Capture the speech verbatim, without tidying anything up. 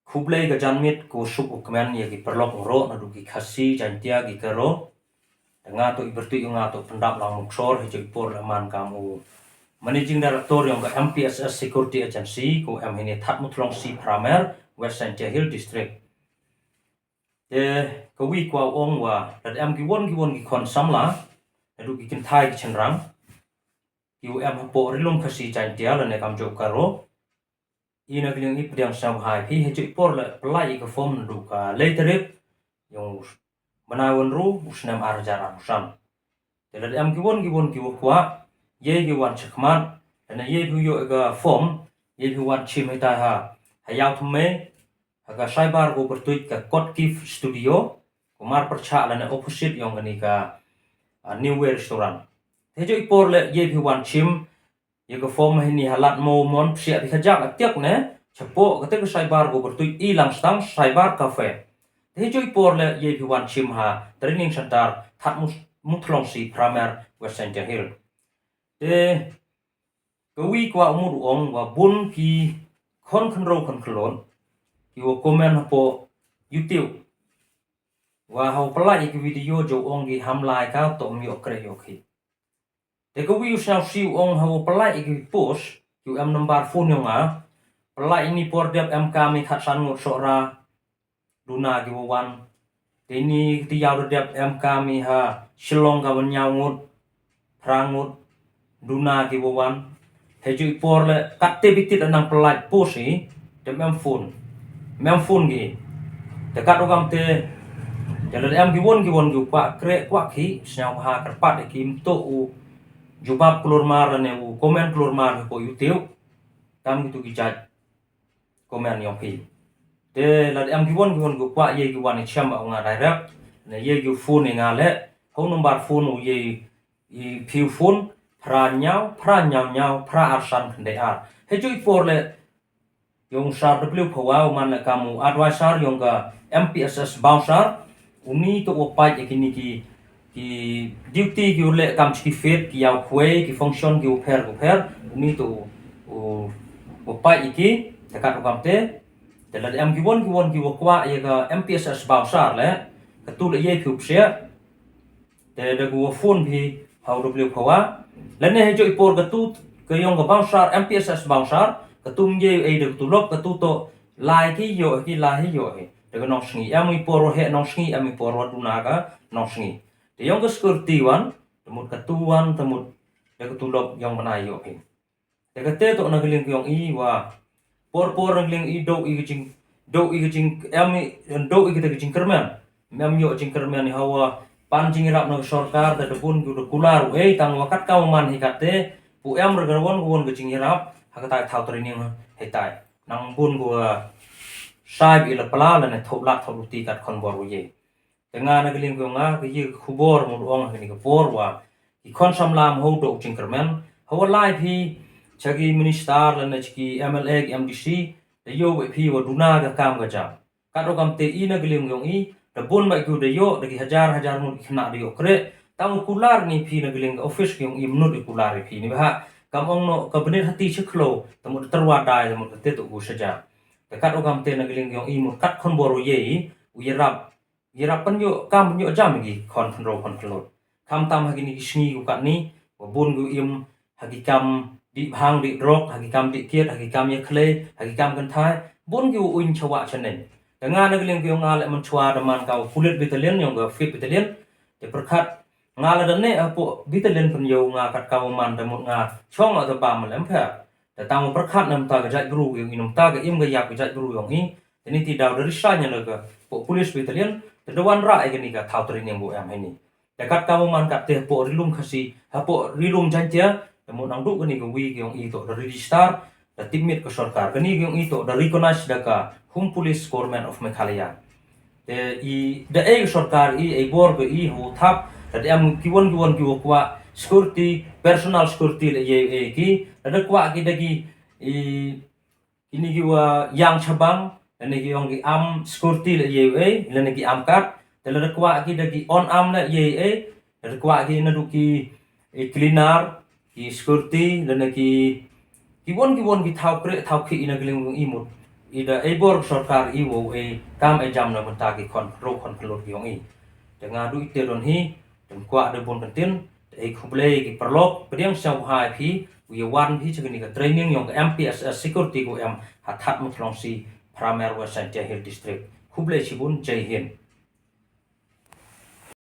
Khublei ka janmiet, ka suk u kmen ya ki paralok u ro, nadooh ki Khasi, Jaintia, ki Garo. Te nga toh i pyrtuit yong nga toh Pyndaplang Muksor, heijooh i por le man kam u Managing Director yong ka M P S S Security Agency, ko em heini Thadmuthlong C Phramer, West Jaintia Hills District. Te ka wi kwah u ong wa, lada em ki won ki won ki khon samla, nadooh ki kynthai ki chynrang, ki u em hapoh Ri-loom Khasi Jaintia lane kamjooh Garo, i na ka liang i pdiang sngewbha i phi, heijooh i por le pynlait i ka form nadooh ka lai tarik yong u bnai wa ynru u snem ar hajar arphaw san. Te lada em ki won ki won ki wa kwah, yei ki wan chakhmat, lane yei phi yoh i ka form, yei phi wan chim heitai ha, ha Yaw Thymmai, ha ka cyber ko pyrtuit ka Kot Gift Studio, ko mar pyrchah lane opposite yong kani ka, ah, New Way Restaurant. Te heijooh i por le yei phi wan chim ya ka form heini ha Ladmor, Mon, Psiah, Phi Kajak, Atiak ne, chapoh kate ka cyber ko pyrtuit i Langstang Cyber Cafe. Te heijooh i por le yei phi wan chim ha Training Center Thadmuthlong C Phramer, West Jaintia Hills. Te ka wi kwah u mut u ong wa bun ki khon khynroo khon khlot ki wa comment hapoh YouTube wa hawa pynlait ya ki video, jooh ong ki ham lai ka toh ym yoh kreh yoh khih. Te ka wi u sngewsih u ong hawa pynlait ya ki post, ki u em number phone yong nga. Pynlait ini por dep em kam i khatsan ngut Sohra, duna ki wa wan. Te ini kti yaw da dep em kam i ha Shillong ka wa ynñiaw ngut, phra ngut, duna ki wa wan. Heijooh i por le katte bitit nang pynlait post i, te ym em phone. Ym em phone ki. Te kat u kamte, te lada em ki won ki won ki u kwah kreh kwah khih, sngewbha kyrpad ya ki, ym toh u jubab klur mar lane u comment klur mar hapoh YouTube. Kam kitu ki jait comment yong phi. Te lada em ki won ki won ki u kwah, yei ki wan i chem bha u nga direct, ne yei ki u phone i nga le, ha u number phone u yei i phi u phone, phra ynñiaw, phra ynñiaw ynñiaw, phra ar san khyndai ar. Heijooh i por le, yong u Sir W Phawa, u man le kam u advisor yong ka M P S S bouncer, uni toh wa pait ya kini ki, ki duty ki u leh kam chi ki fete, ki yaw khwai, ki function ki u pher u pher, uni toh u, u, wa pait ya ki, te kat u kamte. Te lada em ki won ki won ki wa kwah ya ka M P S S bouncer le, katu le yei phi u psiah. Te da ka wa phone phi ha u W Phawa. Lane heijooh i por katu ka yong ka bouncer, M P S S bouncer, katu ym yei u ei da ka tulop, katu toh lai ki yoh ki, lai hi yoh hi. Da ka nongsngi, em i por wa heh nongsngi, em i por wa duna ka nongsngi. Te yong ka security wan, te mut katu wan, te mut da ka tulop yong bnai yoh hi. Te kate toh na ka liang yong i wa por por na ka liang i dooh i ka jing, dooh i ka jing, em i, dooh i kate ka jingkyrmen. Ym em yoh jingkyrmen i hawa pan jingyarap na ka sorkar, te da bun ki u da kular u ei, tang wa kat ka wa man hi kate, pu em re ka won ka won ka jingyarap ha katai thaw training heitai. Nang bun ko wa sai bi la pla lane thoh lak thoh luti kat khon bor u yei. Te nga na ka liang yong nga, ka yei ka khubor mut u ong ha kani ka por wa ki khon samla ym hoi dooh jingkyrmen. Hawa lai phi cha ki minister lane cha ki M L A, ki M D C, te yoh wa phi wa duna ka kam ka jam. Kat u kamte i na ka liang yong i, da bun bha ki u da yoh, da ki hajar hajar ngut ki khynnah da yoh kreh. Tang u kular ni phi na ka liang ka office yong i, mynut i kular i phi ni bha. Kam ong noh ka bnit hati chi khloo, te mut da tyrwa dai, te mut kate toh u saja. Te kat u kamte na ka liang yong i mut kat khon bor u yei, u yarap yarap pynyoh kam pynyoh jam ki khon khynroo khon khlot. Khamtam ha kini ki sngi ku katni, wa bun ki u im ha ki kam dih bhang dih drok, ha ki kam dih kiad, ha ki kam yakhlei, ha ki kam kynthai, bun ki u uiñ chawah chaneng. Te nga na ka liang ki yong nga le mynchwa da man ka u pulit battalion yong ka fifth battalion. Te pyrkhat nga la da neh hapoh battalion pynyoh nga kat ka wa man, te mut nga chong a da bam le ym pher. Te tang u pyrkhat na mynta ka jaitbru yong i, na mynta ka im ka yap ka jaitbru yong i. Te ini ti daw da resign ya la ka hapoh police battalion, te da wanrah ya kani ka thaw training bu em heini. Te kat ka wa man kat te hapoh Ri-loom Khasi, hapoh Ri-loom Jaintia, te mut nang dooh kani ka wi ka yong i toh da register, da tipmit ka sorkar. Kani ka yong i toh da recognize da ka Home Police Government of Meghalaya. Te i da ei ka sorkar i, ei bor ka i, hawa thap, da em ki won ki won ki wa kwah security, personal security le yei ei ki, da kwah ki da ki, i, kini ki wa yang chabang, lane ki yong ki arm security le yei ei, lane ki arm kat, te lada kwah ki da ki unarmed le yei ei, lada kwah ki nadooh ki, i, cleaner, ki security, lane ki, ki won ki won ki thaw kreh thaw khih i na ka liang yong i mut. I da e bor ka sorkar i wow e kam e jam na bynta ki khon khynroo khon khynlut yong i. Te nga du i te don hi, te kwah da bun kyntien, te e khublei ki paralok, pdiang sñiawbha i phi, u ya wan phi cha kani ka training yong ka M P S S security ko em ha Thadmuthlong C, Pramer West Jaintia Hills District. Khublei chibun, Jai Hind.